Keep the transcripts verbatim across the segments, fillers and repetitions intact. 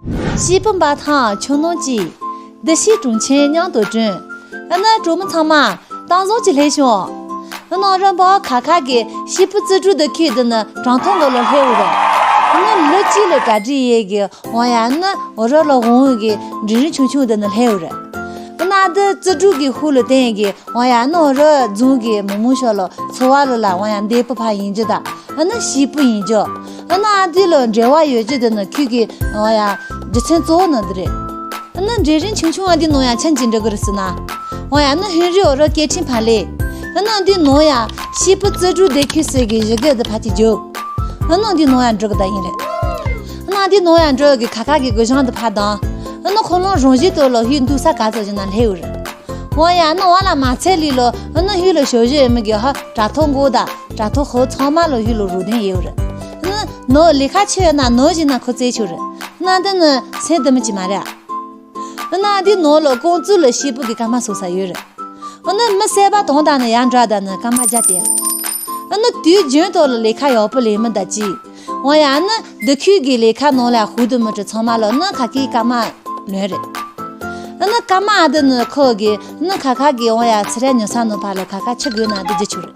བྱིས་པ་འབའ་ཐང་ཆུ་ནང་སྐྱིད། བདེ་སྐྱིད་གྲོང་ཆེན་མཉམ་དུ་བསྐྲུན། ཨ་ནི་གྲོགས་མོ་ཚང་མ་དྭངས་གཙང་གྱི་སླེབས་བྱུང་། ཨ་ནི་རི་འབའ་ཁ་ཁ་གི་བྱིས་པ་རྩིས་སྤྲོད་སྡེ་ཁུལ་འདི་ནི་གྲོང་ཐོང་གི་ལོ་སླེབས་ཡོད་རེད། ཨ་ནི་ལོ་གཅིག་ལ་གྲ་སྒྲིག་ཡས་གི་འོ་ཡ་ནི་འོ་རི་ལ་འོང་གི་འབྲིང་རིམ་ཆུང་ཆུང་འདི་ནི་སླེབས་ཡོད་རེད། ཨ་ནི་འདི་རྩིས་སྤྲོད་ཀྱི་ཤུགས་ལ་བརྟེན་གི་འོ་ཡ་ནི་འོ་རི་རྫོང་གི་མི་མང་ཤོག་ལ་འཚོ་བ་ལ་ལ་འོ་ཡ་འདེད་པ་ཕར་ཡིན་རྒྱུ་དང་། ཨ་ནི་སྐྱིད་པོ་ཡིན་རྒྱུ། ཨ་ནི་ཨ་འདི་ལ་འབྲེལ་བ་ཡོད་རྒྱུ་འདི་ནི་ཁུལ་གི་འོ་ཡ་རྒྱུ་མཚན་གཙོ་བོ་ནི་འདི་རེད། ཨ་ནི་འབྲིང་རིམ་ཆུང་ཆུང་ཨ་འདི་ནང་ཡ་ཆ་འཇིག་འགྲོ་གི་རེད་ཟེར་ན། འོ་ཡ་ནི་ཧུན་རི་འོ་རི་སྐད་འཕྲིན་ཕ་ལེ། ཨ་ནི་འདི་ནང་ཡ་བྱིས་པ་རྩིས་སྤྲོད་སྡེ་ཁུལ་ཟེར་གི་གཞི་གི་འདི་ཕ་གི་རྒྱུག་ཨ་ནི་འདི་ནང་ཡ་འགྲོ་གི་ད་ཡིན་རེད། ཨ་ནི་འདི་ནང་ཡ་འགྲོ་གི་ཁ་ཁ་གི་གུ་ཞང་འདི་ཕ་དང་། ཨ་ནི་ཁོ་རང་རང་བཞིན་དུ་ལ་ཧུད་འདུག་ས་ག་ཚོད་ཅིག་ན་སླེབས་ཡོད་རེད། འོ་ཡ་ནི་འོ་ལ་མ་ཚད་ལི་ལོ་ཨ་ནི་ཧུད་ལ་ཞོ་ཞོ་ཡོད་མི་གི་ཧ་དྲ་ཐོག་མགོ་ད་དྲ་ཐོག་ཧོ་ཚང་མ་ལ་ཧུད་ལ་རུ་དན་ཡོད་རེད། ཨ་ནི་ནོ་ལི་ཁ་ཆེ་ཡོད་ན་ནོ་བཞིན་ན་ཁོ་རྩེ་ཆུ་རེད། ན་འདི་ནི་སེམས་འདི་མི་ཅི་མ་རེད། ཨ་ནི་འདི་ནོ་ལ་ཀོང་ཙུ་ལ་ཤི་པོ་གི་ཀ་མ་སོ་ས་ཡོད་རེད། ཨ་ནི་མི་སེ་བ་དོང་དང་ནི་ཡང་འདྲ་ད་ནི་ཀ་མ་རྒྱ་དེ། ཨ་ནི་དུས་རྒྱུན་དུ་ལ་ལི་ཁ་ཡག་པོ་ལས་མི་ད་ཅི། འོ་ཡ་ནི་འདི་ཁུལ་གྱི་ལས་ཁ་ནང་ལ་ཧུ་དུ་མི་ཏྲི་ཚང་མ་ལོ་ནི་ཁ་ཁའི་ཀ་མ་ལོན་རེད། ཨ་ནི་ཀ་མ་ཨ་དི་ནི་ཁོ་གི་ནི་ཁ་ཁ་གི་འོ་ཡ་ཚི་ར་ཉོ་ས་ནོ་ཕ་ལ་ཁ་ཁ་ཆི་དགོས་ན་འདི་རྒྱུ་ཆུ་རེད།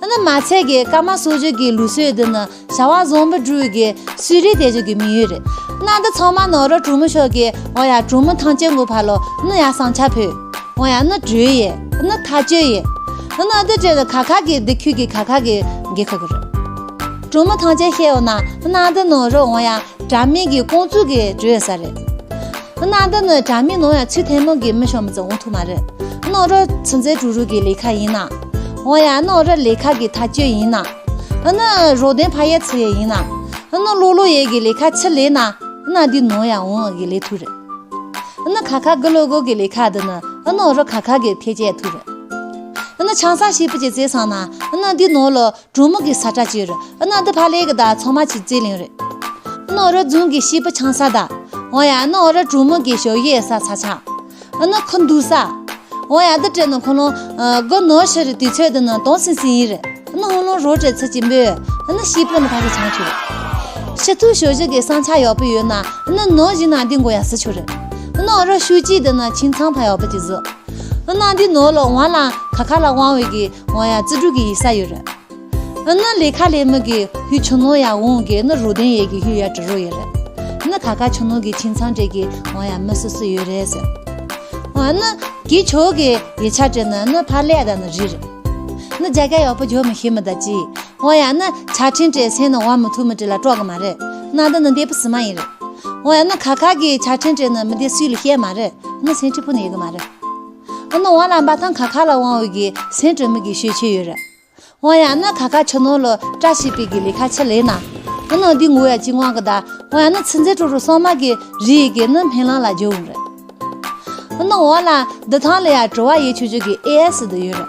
ཨ་ནི་མ་ཚད་གི་ཀ་མ་སོ་ཇུ་གི་ལུགས་སྲོལ་འདི་ནི་བྱ་བ་བཟང་པོ་སྒྲུབ་གི་སུའི་རེད་དེ་ཇུ་གི་མི་ཡོད་རེད། ཨ་ནི་འདི་ཚང་མ་ནི་འོ་ར་གྲོང་མི་ཤོག་གི་འོ་ཡ་གྲོང་མི་ཐང་ཆེན་གོ་ཕ་ལོ་ནི་ཡ་སང་ཆ་ཕོད། འོ་ཡ་ནི་བྲོས་ཡེ། ནི་ཐག་གཅོད་ཡེ། ནི་འདི་བྲོས་ནི་ཁ་ཁ་གི་འདི་ཁུལ་གི་ཁ་ཁ་གི་དགེ་ཁག་གི་རེད། གྲོང་མི་ཐང་ཆེན་ཤེས་འོ་ན་ནི་འདི་ནོ་རོ་འོ་ཡ་དྲ་མིག་གི་ཀོང་ཙུ་གི་བྲོས་ས་རེད། ནི་འདི་ནི་དྲ་མིག་ནོ་ཡ་ཚུལ་ཐེན་མོ་གི་མི་ཤོ་མི་ཙི་འོང་ཐུ་མ་རེད། ནོ་རོ་ཚི་མཛེས་གྲུ་རུ་གི་ལས་ཁ་ཡིན་ན། འོ་ཡ་ནོ་རོ་ལས་ཁ་གི་ཐག་གཅོད་ཡིན་ན། ནི་རོ་ལྡན་ཕ་ཡེ་ཚི་ཡེ་ཡིན་ན། ནི་ལོ་ལོ་ཡེ་གི་ལས་ཁ་ཆི་ལས་ན། ཨ་ནི་འདི་ནོ་ཡ་འོང་གི་ལས་ཐུ་རེད། ཨ་ནི་ཁ་ཁ་གི་ལོ་གོ་གི་ལས་ཁ་འདི་ནི་ཨ་ནི་འོ་རོ་ཁ་ཁ་གི་ཐེ་ཅེ་ཐུ་རེད། ཨ་ནི་ཆང་ས་ཤི་པི་ཅེ་ཙེ་སང་ན་ཨ་ནི་འདི་ནོ་ལོ་གྲོ་མོ་གི་ས་ཁྲ་ཅི་རེད། ཨ་ནི་འདི་ཕ་ལེ་གི་ད་ཚང་མ་ཅི་ཙེ་ལིང་རེད། ཨ་ནི་འོ་རོ་རྫུན་གི་ཤི་པི་ཆང་ས་ད། འོ་ཡ་ཨ་ནི་འོ་རོ་གྲོ་མོ་གི་ཞོ་ཡེ་ས་ས་ཆ། ཨ་ནི་ཁུ་འདུག་ས། འོ་ཡ་འདི་དྲན་ནི་ཁོ་ལོ་གོ་ནོ་ཤི་རི་དུས་ཚོད་འདི་ནི་དོང་སིན་སིན་ཡིན་རེད། ཨ་ནི་ཧོ་ལོང་རོ་བྲེ་ཚི་ཅིན་པོས་ཨ་ནི་ཤི་པི་ནི་ཕ་གི་ཆང་ཆུ་རེད། ཤི་ཐུ་ཞོ་ཞི་གི་སང་ཆ་ཡོག་པོ་ཡོད་ན་ཨ་ནི་ནོ་བཞིན་ན་འདི་མགོ་ཡ་སི་ཆུ་རེད། ཨ་ནི་འོ་རོ་ཤུ་ཅི་འདི་ནི་ཆིན་ཚང་ཕ་ཡོག་པོ་ཅི་ཟོ། ཨ་ནི་འདི་ནོ་ལོ་ཝང་ལ་ཁ་ཁ་ལ་ཝང་བའི་གི་འོ་ཡ་ཙི་ཀྲུ་གི་ཡི་ས་ཡོད་རེད། ཨ་ནི་ལས་ཁ་ལས་མི་གི་ཧུ་ཆུ་ནོ་ཡ་འོང་གི་ནི་རུ་དན་ཡེ་གི་ཧུ་ཡ་ཀྲི་རོ་ཡེ་རེད། ཨ་ནི་ཁ་ཁ་ཆུ་ནོ་གི་ཆིན་ཚང་ཏྲེ་གི་འོ་ཡ་མི་སུ་སུ་ཡོད་རེད་ཟེར། ཨ་ནི་གི་ཆོ་གི་ཡི་ཆ་ཏྲེ་ནི་ནི་ཕ་ལེ་ཡ་ད་ནི་རི་རེད། ནི་རྒྱ་རྒྱ་ཡག་པོ་འཇོག་མི་ཤེས་མི་ད་ཅི། འོ་ཡ་ནི་ཆ་ཕྲིན་ཏྲེ་སེ་ནི་ཝ་མི་ཐུ་མི་ཏྲེ་ལ་ཀྲོག་གི་མ་རེད། ན་ད་ནི་འདེབས་སི་མ་ཡིན་རེད། འོ་ཡ་ནི་ཁ་ཁ་གི་ཆ་ཕྲིན་ཏྲེ་ནི་མི་དེ་སུས་ལ་ཤེས་མ་རེད། ནི་སེང་ཁྲི་ཕུ་ནི་ཡོད་གི་མ་རེད། ཨ་ནི་འོ་ལ་འབའ་ཐང་ཁ་ཁ་ལ་དབང་བའི་གི་སེང་ཁྲི་མི་གི་ཤོད་ཆེ་ཡོད་རེད། འོ་ཡ་ནི་ཁ་ཁ་ཆུ་ནོ་ལོ་བཀྲ་ཤིས་པའི་གི་ལས་ཁ་ཆི་ལས་ན། ཨ་ནི་འདི་ངོ་ཡ་ཅི་དབང་གི་ད། འོ་ཡ་ནི་ཚི་མཛེས་ཀྲུ་རུ་སོ་མ་གི་རི་ཡི་གི་ནི་སྨན་ལམ་ལ་འཇོག་འོང་རེད། ཨ་ནི་འོ་ལ་འདི་ཐང་ལ་ཡ་བྲོ་བ་ཡེ་ཆུ་ཆུ་གི་ཨེ་ཨེ་སི་འདི་ཡོད་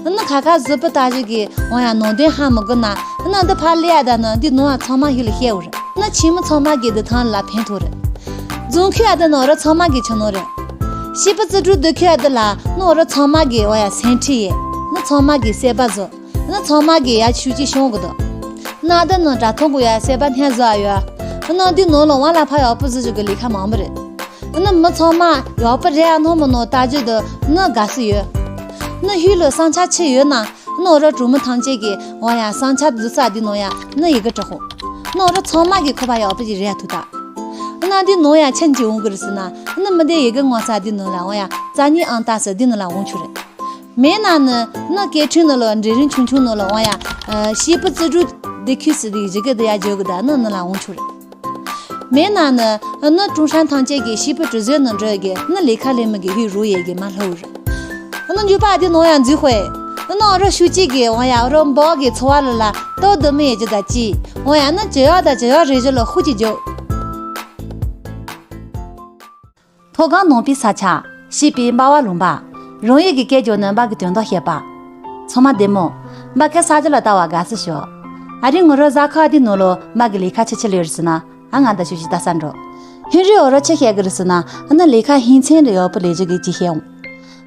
རེད། ཨ་ནི་ཁ་ཁ་གཟུ་པི་ཏ་ཞིག་གི་འོ་ཡ་ནོ་དོན་ཧ་མི་གི་ན། ཨ་ནི་འདི་ཕ་ལེ་ཡ་ད་ནི་འདི་ནོ་ཡ་ཚང་མ་ཧི་ལ་ཤེས་འོ་རེད། ཨ་ནི་ཆི་མི་ཚང་མ་གི་འདི་ཐང་ལ་ཕན་ཐོགས་རེད། རྫོང་ཁུལ་ཡ་ད་ནི་འོ་ར་ཚང་མ་གི་ཆུ་ནོ་རེད། ཤི་པི་ཙི་ཀྲུ་འདི་ཁུལ་ཡ་ད་ལ་ནི་འོ་ར་ཚང་མ་གི་འོ་ཡ་སེང་ཁྲི་ཡེ། ནི་ཚང་མ་གི་སེ་པ་ཟོ། ནི་ཚང་མ་གི་ཡ་ཆུ་ཅི་ཤོང་གི་དོ། ན་ད་ནི་དྲ་ཐོང་གི་ཡ་སེ་པ་སྙ་ཟོ་ཨ་ཡོ། ཨ་ནི་འདི་ནོ་ལོ་ཝང་ལ་ཕ་ཡག་པོ་ཟི་ཞིག་གི་ལས་ཁ་མང་པོ་རེད། ཨ་ནི་མི་ཚང་མ་ཡག་པོ་རེད་ཨ་ནོ་མི་ནོ་ལྟ་རྒྱུ་དུ་ནི་དགའ་སི་ཡོད། ནི་ཧུད་ལོ་སང་ཆ་ཆི་ཡོད་ན་ནི་འོ་ར་གྲུ་མི་ཐང་ཅེ་གི་འོ་ཡ་སང་ཆ་དུ་ས་འདི་ནོ་ཡ་ནི་ཡི་གེ་དྲག་ཧོ། ནི་འོ་ར་ཚང་མ་གི་ཁོ་པ་ཡག་པོ་ཅི་རེད་ཐུ་ད། ཨ་ནི་འདི་ནོ་ཡ་ཆེན་ཅི་འོང་གི་རེད་ཟེར་ན་ནི་མི་དེ་ཡི་གེ་ངོ་ས་འདི་ནོ་ལ་འོ་ཡ་རྩ་ཉི་ཨང་ཏ་ས་འདི་ནོ་ལ་འོང་ཆུ་རེད། མེད་ན་ནི་ནི་སྐད་འཕྲིན་ནོ་ལོ་འབྲིང་རིམ་ཆུང་ཆུང་ནོ་ལོ་འོ་ཡ། ཤི་པི་ཙི་ཀྲུ་འདི་ཁུ་སི་འདི་ཡི་གེ་འདི་ཡ་འཇོག་གི་ད་ནི་ནི་ལ་འོང་ཆུ་རེད། མེད་ན་ནི་ནི་ཀྲུང་ཧྲན་ཐང་ཅེ་གི་ཤི་པི་ཀྲུ་ཟོས་ནི་འགྲོ་གི་ནི་ལས་ཁ་ལས་མི་གི་ཧུད་རུ་ཡེ་གི་མ་ལྷོ་རེད། ནི་འཇུ་པ་འདི་ནོ་ཡ་འཛུལ་ཧོ་ཡེ། ནི་འོ་ར་ཤུ་ཅི་གི་འོ་ཡ་འོ་ར་འབོ་གི་འཚོ་བ་ལ་ལ་ཏོ་དུ་མི་ཡེ་ཅི་ད་ཅི། འོ་ཡ་ནི་ཇེ་ཡ་ད་ཇེ་ཡ་རེ་ཇི་ལོ་ཧུ་ཅི་འཇོག་མཐོ་སྒང་ནང་པའི་ས་ཆ། སྐྱིད་པའི་འབའ་བ་ལུང་པ། རང་ཡུལ་གྱི་སྐད་རྒྱག་ནས་འབའ་གི་དོན་དག་བཤད་པ། ཚང་མ་བདེ་མོ། འབའ་ཁའི་ས་ཆ་ལ་ལྟ་བ་དགའ་སི་ཞོག་ཨ་རི་ངུ་རོ་ཟ་ཁ་འདི་ནོ་ལོ་འབའ་གི་ལས་ཁ་ཆི་ཆི་ལས་རེད་ཟེར་ན། ཨ་ང་ད་ཆུ་ཆི་ད་ས་འགྲོ། ཧིན་རི་འོ་རོ་ཆི་བཤད་གི་རེད་ཟེར་ན། ཨ་ནི་ལས་ཁ་ཧིན་ཚན་རེ་ཡོག་པོ་ལས་ཅི་གི་ཅི་བཤད་འོང་།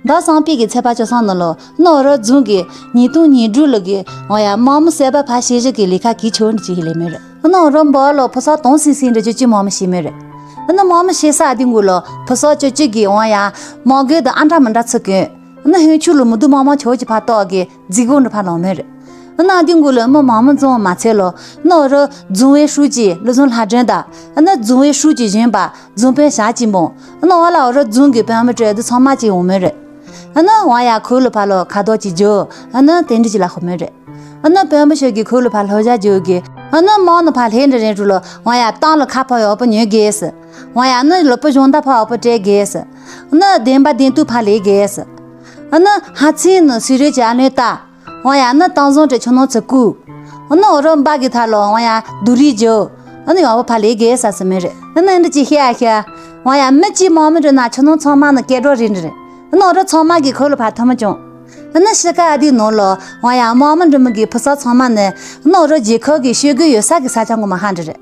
ད་སང་པི་གི་ཚེ་པ་ཅོ་སང་ནོ་ལོ། ནོ་རོ་རྫུན་གི་ཉིས་སྟོང་ཉིས་དྲུག་ལོ་གི་འོ་ཡ་མང་མོ་སེ་པ་ཕ་ཤེ་ཞི་གི་ལས་ཁ་གི་ཆོ་འདི་ཅི་ཧི་ལེ་མེ་རེད། ཨ་ནི་འོ་རོ་འབའ་ལོ་ཕོ་ས་དོང་སིང་སིང་རེ་ཅི་ཅི་མང་མོ་ཤི་མེ་རེད། ཨ་ནི་དམག་མི་ཤི་ས་དེ་གུ་ལ་ཕོ་གསར་ཅོ་ཅོ་གི་འོང་ཡ་དམག་སྒར་དང་ཨ་འདྲ་མི་འདྲ་ཚུགས་གོ། ཨ་ནི་ཧོན་ཆུ་ལ་མི་དུ་མང་མང་ཆོག་ཅིག་ཕར་ཏོག་གི་རྫིག་གོ་འདྲ་ཕར་ལོང་མེད་རེད། ཨ་ནི་ཨ་དེ་གུ་ལ་མི་མང་མི་འཛོམས་མ་ཚད་ལ་ཨ་ནི་འོ་རོ་རྫོང་བའི་ཧྲུའུ་ཅི་བློ་བཟང་ལྷ་སྒྲོན་དང་ཨ་ནི་རྫོང་བའི་ཧྲུའུ་ཅི་གཞོན་པ་རྫོང་དཔོན་ཞག་གཅིག་འབོང་། ཨ་ནི་འོ་ལ་འོ་རོ་རྫོང་གི་དཔོན་མི་གྲས་འདི་ཚང་མ་ཅིག་འོང་མེད་རེད། ཨ་ནི་འོ་ཡ་ཁོ་ལ་ཕར་ལ་ཁ་དོག་ཅིག་འཇོག་ཨ་ནི་དེ་འདྲ་ཅིག་ལ་ཧོ་མེད་རེད། ཨ་ནི་དཔོན་པོ་ཤོད་ཀྱི་ཁོ་ལ་ཕར་ལྷོ་བཞག་འཇོག་གི། ཨ་ནི་དམག་ནི་ཕར་ལྷས་འདྲ་རེད་རུ་ལ་འོ་ཡ་ཏང་ལ་ཁ་ཕོ་ཡོག་པོ་ཉོས་གེ་སི། འོ་ཡ་ཨ་ནི་ལོ་པོ་གཞུང་ད་ཕོ་ཡོག་པོ་སྤྲད་གེ་སི། ཨ་ནི་བདེན་པ་བདེན་དུ་ཕར་ལས་གེ་སི། ཨ་ནི་ཧ་ཚིན་ནི་སུ་རེད་ཅི་ཨ་ནི་ད། འོ་ཡ་ཨ་ནི་ཏང་བཟང་གྲས་ཆུ་ནང་ཚུ་བཀུག་ཨ་ནི་འོ་རོ་འབའ་གི་ཐ་ལོ་འོ་ཡ་རྡོ་རིགས་འཇོག་ཨ་ནི་ཡོག་པོ་ཕར་ལས་གེ་ས་སི་མེད་རེད། ཨ་ནི་འདི་ཅི་ཤེས་ཨ་ཤེས། འོ་ཡ་མི་ཅི་མང་མི་འདྲ་ན་ཆུ་ནང་ཚང་མ་ནི་སྐད་སྒྲོག་རེད་འདྲ་རེད། ཨ་ནི་འོ་རོ་ཚང་མ་གི་ཁོ་ལ་ཕར་ཐུ་མི་བྱུང་། ཨ་ནི་ཤི་ཀ་ཨ་དི་ནོ་ལོ་འོ་ཡ་དམག་མི་འདྲ་མི་གི་ཕོ་གསར་ཚང་མ་ནི་ཨ་ནི་འོ་རོ་རྒྱལ་ཁབ་གི་ཤོད་གི་ཡོད་ས་གི་ས་ཆ་ངོ་མ་ཧ་འདྲ་རེད།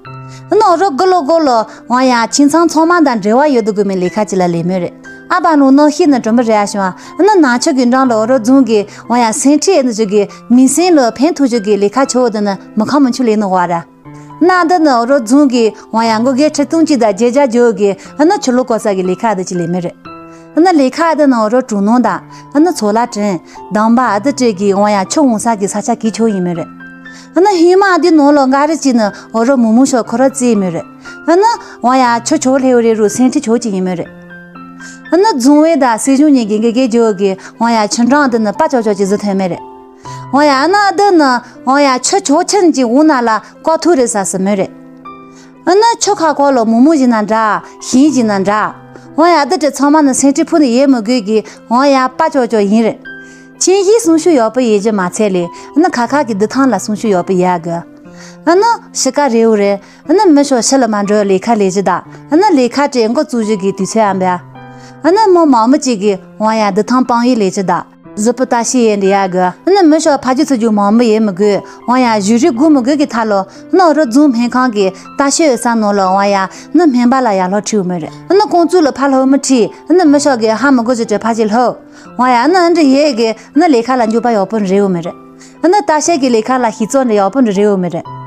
ཨ་ནི་འོ་རོ་གི་ལོ་གི་ལོ་འོ་ཡ་ཁྱིམ་ཚང་ཚང་མ་དང་འབྲེལ་བ་ཡོད་དུ་དགོས་མི་ལས་ཁ་ཅིག་ལ་ལས་མོད་རེད། ཨ་བ་ནོ་ནོ་ཤི་ནི་གྲོམ་པ་རེ་ཨ་ཤོ་ཨ་ནི་ནང་ཆོས་ཀྱི་འགྲམ་ལ་འོ་རོ་རྫོང་གི་འོ་ཡ་སེང་ཁྲི་ཨེ་ནི་ཅུ་གི་མིང་སེང་ལ་ཕན་ཐོགས་ཅུ་གི་ལས་ཁ་ཆོ་དུ་ནི་མི་ཁ་མི་ཆུ་ལས་ནི་བ་ར། ན་འདི་ནི་འོ་རོ་རྫོང་གི་འོ་ཡ་མགོ་གེ་ཁྲི་སྟོང་གཅིག་དང་བརྒྱད་བརྒྱ་བརྒྱད་གི་ཨ་ནི་ཆུ་ལོ་ཀོ་ས་གི་ལས་ཁ་འདི་ཅི་ལས་མེད་རེད། ཨ་ནི་ལས་ཁ་འདི་ནི་འོ་རོ་གྲོང་ནང་དང་ཨ་ནི་ཚོ་ལ་དྲན་དང་པ་ཨ་འདི་སྤྲད་གི་འོ་ཡ་ཆུ་འོང་ས་གི་ས་ཆ་གི་ཆོ་ཡིན་མེད་རེད། ཨ་ནི་ཧི་མ་འདི་ནང་ལོ་འགའ་རེ་ཅི་ནི་འོ་རོ་མུ་མུ་ཤོ་ཁོ་ར་རྩིས་མེད་རེད། ཨ་ནི་འོ་ཡ་ཆུ་ཆོ་ལྷེ་བ་རེ་རུ་སེང་ཁྲི་ཆོ་ཅི་ཡིན་མེད་རེད། ཨ་ནི་རྫོང་བའི་དང་སྲིད་གཞུང་གཉིས་ཀྱི་འགན་འགན་བརྗོད་གི་འོ་ཡ་ཆུ་འབྲང་འདི་ནི་པ་ཅོ་ཅོ་ཅི་བཟོ་ཐོན་མེད་རེད། འོ་ཡ་ཨ་ནི་འདི་ནི་འོ་ཡ་ཆུ་ཆོ་ཆེན་གྱི་འོ་ན་ལ་ཀོ་ཐུ་རེ་ས་སི་མེད་རེད། ཨ་ནི་ཆུ་ཁ་ཁོ་ལོ་མུ་མུ་ཞིག་ན་འདྲ་ཤིང་ཞིག་ན་འདྲ། འོ་ཡ་འདི་དེ་ཚང་མ་ནི་སེང་ཁྲི་ཕུ་ནི་ཡེ་མི་དགོས་གི་འོ་ཡ་པ་ཅོ་ཅོ་ཡིན་རེད། ཆིན་ཧི་སུང་ཤུ་ཡོག་པོ་ཡེ་རྒྱུ་མ་ཚད་ལས་ཨ་ནི་ཁ་ཁ་གི་འདི་ཐང་ལ་སུང་ཤུ་ཡོག་པོ་ཡ་གི། ཨ་ནི་ཤི་ཀ་རེའུ་རེ། ཨ་ནི་མི་ཤོ་ཤི་ལ་མ་འགྲོ་ལས་ཁ་ལས་ཅི་ད། ཨ་ནི་ལས་ཁ་དྲེ་འགོ་བཙུགས་བཞི་གི་དུས་ཚོད་ཨམ་བྱ། ཨ་ནི་མི་མང་མི་གཅིག་གི་འོ་ཡ་འདི་ཐང་སྤང་ཡི་ལས་ཅི་ད། གཟི་པོ་ལྟ་ཤེས་ཡེ་འདི་ཡ་གི། ཨ་ནི་མི་ཤོ་ཕ་རྒྱུ་ཚུ་རྒྱུ་མང་མི་ཡེ་མི་དགོས། འོ་ཡ་བཞུ་རི་དགུ་མི་དགོས་གི་ཐ་ལོ། ཨ་ནི་འོ་རོ་རྫོང་སྨན་ཁང་གི་ལྟ་ཤོད་ས་ནོ་ལོ་འོ་ཡ་ཨ་ནི་སྨན་པ་ལ་ཡ་ལྷོ་ཁྲིའུ་མི་རེད། ཨ་ནི་ཀོང་ཙུ་ལ་ཕ་ལྷོ་མི་ཁྲི། ཨ་ནི་མི་ཤོ་གི་ཧ་མི་དགོས་ཅི་དྲེ་ཕ་ཅི་ལྷོ། འོ་ཡ་ཨ་ནི་འདི་ཡེ་གི་ཨ་ནི་ལས་ཁ་ལ་འཇུག་པ་ཡོག་པོ་རེའུ་མི་རེད། ཨ་ནི་ལྟ་བཤལ་གྱི་ལས་ཁ་ལ་ཤི་ཙོ་འདྲ་ཡག་པོ་འདྲ་རེ་ཡོད་མི་རེད།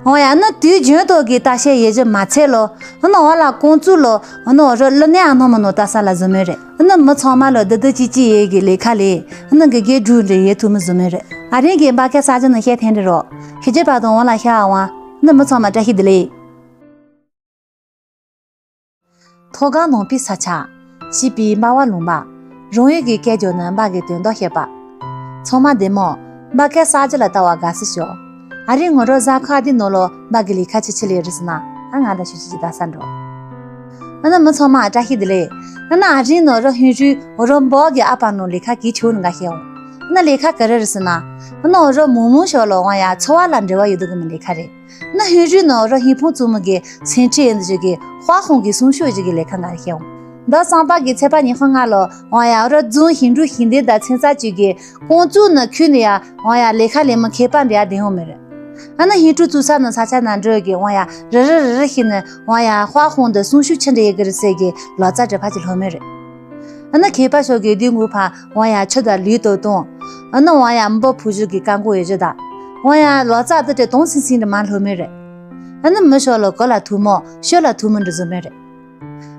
འོ་ཡ་ཨ་ནི་དུས་རྒྱུན་དུ་གི་ལྟ་བཤལ་ཡེ་རྒྱུ་མ་ཚད་ལོ། ཨ་ནི་འོ་ལ་ཀོང་ཙུ་ལོ། ཨ་ནི་འོ་རོ་ལོ་ནས་ཨ་ནོ་མ་ནོ་ལྟ་ས་ལ་བཟོ་མི་རེད། ཨ་ནི་མི་ཚང་མ་ལོ་འདི་འདི་ཅི་ཅི་ཡེ་གི་ལས་ཁ་ལས། ཨ་ནི་གི་གེ་འབྲུ་འདྲ་ཡེ་ཐུབ་མི་བཟོ་མི་རེད། ཨ་རིང་གི་འབའ་ཁ་ས་ཅི་ནི་བཤད་ཐན་འདྲ་རོ། ཁི་ཅི་པ་དང་འོ་ལ་ཤ་ཨ་ཝང་། ཨ་ནི་མི་ཚང་མ་བཀྲ་ཤིས་བདེ་ལེགས། མཐོ་སྒང་ནང་པའི་ས་ཆ། བྱིས་པའི་སྨྲ་བ་ལུང་པ། རང་ཡུལ་གྱི་སྐད་སྦྱོར་ནི་འབའ་གི་དོན་དག་བཤད་པ། ཚང་མ་བདེ་མོ། འབའ་སྐད་གསར་བརྗེ་ལ་ལྟ་བ་དགའ་བསུ་ཞུ། ཨ་རིའི་ངོ་རོ་གཟའ་ཁ་འདི་ནོ་ལོ་འབའ་གི་ལས་ཁ་ཆི་ཆི་ལས་རི་སི་ན། ཨ་ང་ད་ཆུ་ཆི་ཆི་ད་ས་འགྲོ། ཨ་ནི་མི་ཚང་མ་བཀྲ་ཤིས་བདེ་ལེགས། ཨ་ནི་ཨ་རིའི་ནོ་རོ་ཧུན་རུའི་འོ་རོ་འབོག་གི་ཨ་པ་ནོ་ལས་ཁ་གི་ཆུ་ནི་འགའ་ཤེའོ། ཨ་ནི་ལས་ཁ་ག་རི་རི་སི་ན། ཨ་ནི་འོ་རོ་མུ་མུ་ཞོ་ལོ་ཝང་ཡ་འཚོ་བ་ལ་འབྲེལ་བ་ཡོད་དུ་གི་མི་ལས་ཁ་རེད། ན་ཧུན་རུས་ནོ་རོ་ཧིན་ཕུང་བཙུན་མོ་གི་སེང་ཁྲི་ཨེ་འདི་ཞིག་གི་ཧྭ་ཧུང་གི་གསུང་ཤོག་ཞིག་གི་ལས་ཁ་ང་རེ་ཤེས་འོང་། ད་སང་པ་གི་ཚེས་པ་ཉི་ཤུ་ལྔ་ལོ་ཝང་ཡ་རོ་རྫོང་ཧིན་རུ་ཧིན་དེ་དང་ཚན་རྩ་གཅིག་གི་ཀོང་ཙུ་ནི་ཁུ་ནི་ཡ་ཝང་ཡ་ལས་ཁ་ལས་མི་མཁས་པ་འདྲ་ཡ་དེ་ཡོང་མེད་རེད། ཨ་ན་ཧིན་ཀྲུ་ཙུ་ས་ནི་ས་ཆ་ན་འགྲོ་གི་ཝང་ཡ་རི་རི་རི་རི་ཤི་ནི་ཝང་ཡ་ཧྭ་ཧུང་དུ་གསུང་ཤོག་ཆི་འདྲ་ཡི་གི་རི་སེ་གི་ལོ་ཙཱ་འདྲ་ཕ་ཅི་ལྷོ་མེད་རེད། ཨ་ན་མཁས་པ་ཤོག་གི་དུས་ངུ་ཕ་ཝང་ཡ་ཆུ་དང་ལུས་དོ་དོང་། ཨ་ན་ཝང་ཡ་འབུ་ཕུ་ཞུ་གི་ཀ་མགོ་ཡོད་ཅི་ད། ཝང་ཡ་ལོ་ཙཱ་དུ་དྲེ་དོང་སིང་སིང་དུ་མ་ལྷོ་མེད་རེད། ཨ་ན་མི་ཤོག་ལོ་གོ་ལ་ཐུ་མོ་ཤོ་ལ་ཐུ་མོ་འདྲ་བཟོ་མེད་རེད།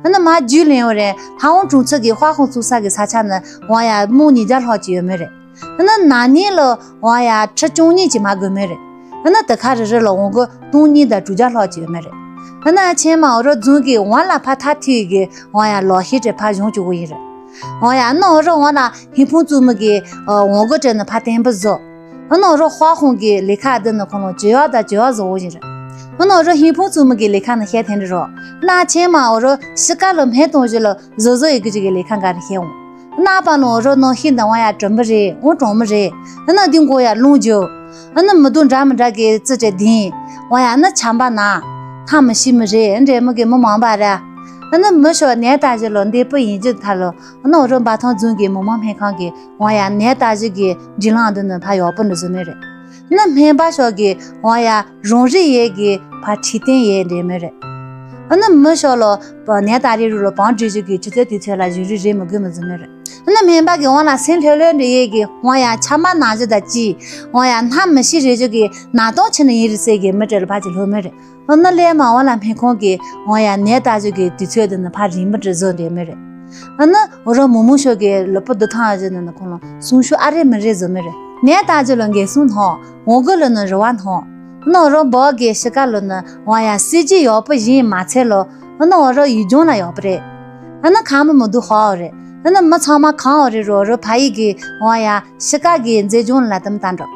ཨ་ན་མ་རྒྱུས་ལེན་བ་རེད་ཧ་ཝང་གྲོང་ཚོ་གི་ཧྭ་ཧུང་ཚུགས་ས་གི་ས་ཆ་ནི་ཝང་ཡ་རྨོ་ཉིས་བརྒྱ་ལྷག་ཅིག་ཡོད་མེད་རེད། ཨ་ན་ན་ནིང་ལོ་ཝང་ཡ་ཁྲི་བཅུ་གཉིས་ཅིག་མ་དགོས་མེད་རེད། ཨ་ན་དེ་ཁ་རི་རི་ལོ་ཝང་གོ་སྟོང་གཉིས་དང་དྲུག་བརྒྱ་ལྷག་ཅིག་ཡོད་མེད་རེད། ཨ་ན་ཆེན་མ་འོ་རོ་རྫོང་གི་ཝང་ལ་ཕ་ཐ་ཐི་གི་ཝང་ཡ་ལོ་ཧི་དྲེ་ཕ་གཞུང་བཅུག་གོ་ཡིན་རེད། ཝང་ཡ་ཨ་ན་འོ་རོ་ཝང་ལ་ཧིན་ཕུང་ཙུ་མི་གི་ཝང་གོ་དྲེ་ནི་ཕ་བརྟན་པོ་བཟོ། ཨ་ནི་འོ་རོ་ཧྭ་ཧུང་གི་ལས་ཁ་འདི་ནི་ཁོ་ནོ་ཇེ་ཡག་དང་ཇེ་ཡག་བཟོ་བོ་ཞིག་རེད། ཨ་ནི་འོ་རོ་ཧིན་ཕུང་ཙུ་མི་གི་ལས་ཁ་ནི་བཤད་ཐེན་རི་རོ། ན་ཆེན་མ་འོ་རོ་ཤི་ཀ་ལོ་མེ་གཏོང་ཞིག་ལོ་བཟོ་བཟོ་ཡི་གི་ཅིག་གི་ལས་ཁ་འགའ་རེ་བཤད་འོང་། ན་པ་ནི་འོ་རོ་ནོ་ཧིན་དང་ཝང་ཡ་གྲོམ་པོ་རེད་འོང་གྲོང་མི་རེད། ཨ་ནི་འདི་མགོ་ཡ་རླུང་རྒྱུ། ཨ་ནི་མི་དུ་འདྲ་མི་འདྲ་གི་ཙི་ཏྲེ་དིན། ཝང་ཡ་ཨ་ནི་ཆམ་པ་ན། ཐ་མི་ཤི་མི་རེད་འདྲེ་མི་གི་མི་མང་པ་ར། ཨ་ནི་མི་ཤོ་ནས་ད་ཞིག་ལོ་འདི་པོ་ཡིན་རྒྱུ་ཐ་ལོ། ཨ་ནི་འོ་རོ་འབའ་ཐང་རྫོང་གི་མི་མང་སྨན་ཁང་གི་ཝང་ཡ་ནད་ལྟ་ཞིབ་ཀྱི་སྒྲིག་ལམ་འདི་ནི་ཕ་ཡག་པོ་འདི་བཟོ་མེད་རེད། ནི་སྨན་པ་ཤོག་གི་ཝང་ཡ་རང་རིགས་ཡས་ཀྱི་ཕ་ཁྲིད་སྟོན་ཡས་འདྲེ་མེད་རེད། ཨ་ནི་མི་ཤོ་ལོ་ནས་ད་རེ་རུ་ལོ་བང་བྲིས་ཞུ་གི་ཆུ་ཚོད་དུས་ཚོད་ལ་བཞུགས་རིགས་རེད་མི་དགོས་མི་བཟོ་མི་རེད། ཨ་ནི་སྨན་པ་གི་དབང་ལ་སེམས་ལྷོད་ལྷོད་འདྲི་ཡས་གི་དབང་ཡ་ཆ་མ་ན་གཞི་ད་ཅི་དབང་ཡ་སྣ་མི་ཤི་རེ་ཞུ་གི་ན་སྟོང་ཆེ་ནི་ཡིན་རེད་ཟེར་གི་མི་བྲེལ་ཕ་ཅི་ལྷོད་མི་རེད། ཨ་ནི་ལས་མ་དབང་ལ་སྨན་ཁང་གི་དབང་ཡ་ནས་ད་ཞུ་གི་དུས་ཚོད་དུ་ནི་ཕ་རིང་མི་བྲེལ་བཟོ་འདྲི་མི་རེད། ཨ་ནི་འོ་རོ་མུ་མུ་ཤོ་གི་ལོ་པོ་འདི་ཐང་ཞུ་ནི་ནི་ཁོང་ལ་སུང་ཤུ་ཨ་རེ་མི་རེད་བཟོ་མི་རེད། ནས་ད་ཞུ་ལོ་འགན་སུང་ཐང་འོ་གི་ལོ་ནི་རི་བ་ཐང་། ནོ་རོ་བོ་གི་ཤི་ཀ་ལོ་ནི་ཝང་ཡ་སི་ཇི་ཡོག་པོ་བཞིན་མ་ཚད་ལོ། ཨ་ནི་འོ་རོ་ཡུལ་ལྗོངས་ལ་ཡོག་པོ་རེད། ཨ་ནི་ཁང་མི་མི་འདུག་ཧོ་རེད། ཨ་ནི་མི་ཚང་མ་ཁང་འོ་རེད་རོ་རོ་ཕ་ཡི་གི་ཝང་ཡ་ཤི་ཀ་གི་མཛེས་ལྗོངས་ལ་དམ་བཏང་འགྲོ།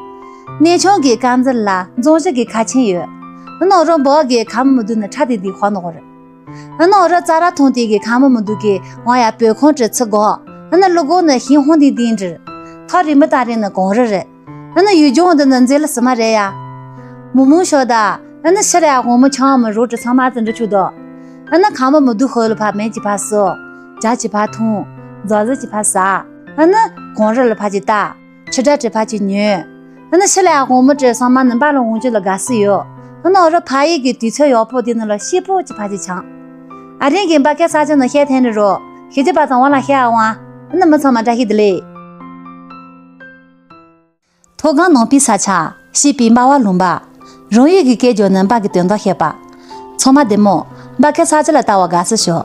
གནས་ཆུང་གི་དཀར་མཛེས་ལ་འཛོམས་གཞི་གི་ཁ་ཆེན་ཡོད། ཨ་ནི་འོ་རོ་བོ་གི་ཁང་མི་མི་འདུག་ནི་ཁྲ་དི་དི་ཧོ་ནོ་རེད། ཨ་ནི་འོ་རོ་ཙ་ར་ཐོང་དི་གི་ཁང་མི་མི་འདུག་གི་ཝང་ཡ་པོད་ཁོང་བྲི་ཚི་གོ། ཨ་ནི་ལུ་གོ་ནི་ཤིང་ཧོང་དི་དི་འདྲི། ཐོ་རི་མི་ད་རི་ནི་གོང་རི་རེད། ཨ་ནི་ཡུལ་ལྗོངས་འདི་ནི་མཛེས་ལ་སི་མ་རེད་ཡ། མུ་མུ་ཤོ་ད། ཨ་ནི་ཤི་ར་ཡ་དབང་མོ་ཆང་མི་རོ་དྲི་ཚང་མ་ཙི་འདྲི་ཆུ་དོ། ཨ་ནི་ཁང་མི་མི་འདུག་ཧོ་ལ་ཕ་སྨན་གྱི་ཕ་སོ། ཇ་གྱི་ཕ་འཐུང་། རྫ་ཟི་གྱི་ཕ་ཟ། ཨ་ནི་གོང་རི་ལ་ཕ་གྱི་ལྟ། ཆུ་དྲ་དྲི་ཕ་གྱི་ཉོས། ཨ་ནི་ཤི་ར་ཡ་དབང་མོ་དྲི་ཚང་མ་ནི་འབའ་ལ་འོང་རྒྱུ་ལ་དགའ་སི་ཡོད། ཨ་ནི་འོ་རོ་ཕ་ཡི་གི་དུས་ཚོད་ཡོག་པོ་དེ་ནི་ལ་ཤི་པོ་གྱི་ཕ་གྱི་ཆང་། ཨ་རིང་གི་འབའ་ཁ་ས་ཆ་ནི་ཤེས་ཐན་ནི་རོ། ཤི་གྱི་པ་ཚང་བ་ལ་ཤེས་ཨ་ཝང་། ཨ་ནི་མི་ཚང་མ་བཀྲ་ཤིས་བདེ་ལེགས། མཐོ་སྒང་ནང་པའི་ས་ཆ། སྐྱིད་པའི་འབའ་བ་ལུང་པ། རང་ཡུལ་གྱི་སྐད་རྒྱག་ནི་འབའ་གི་དོན་དག་བཤད་པ། ཚང་མ་བདེ་མོ། འབའ་ཁ་ས་ཆ་ལ་ལྟ་བ་དགའ་སི་ཤོ།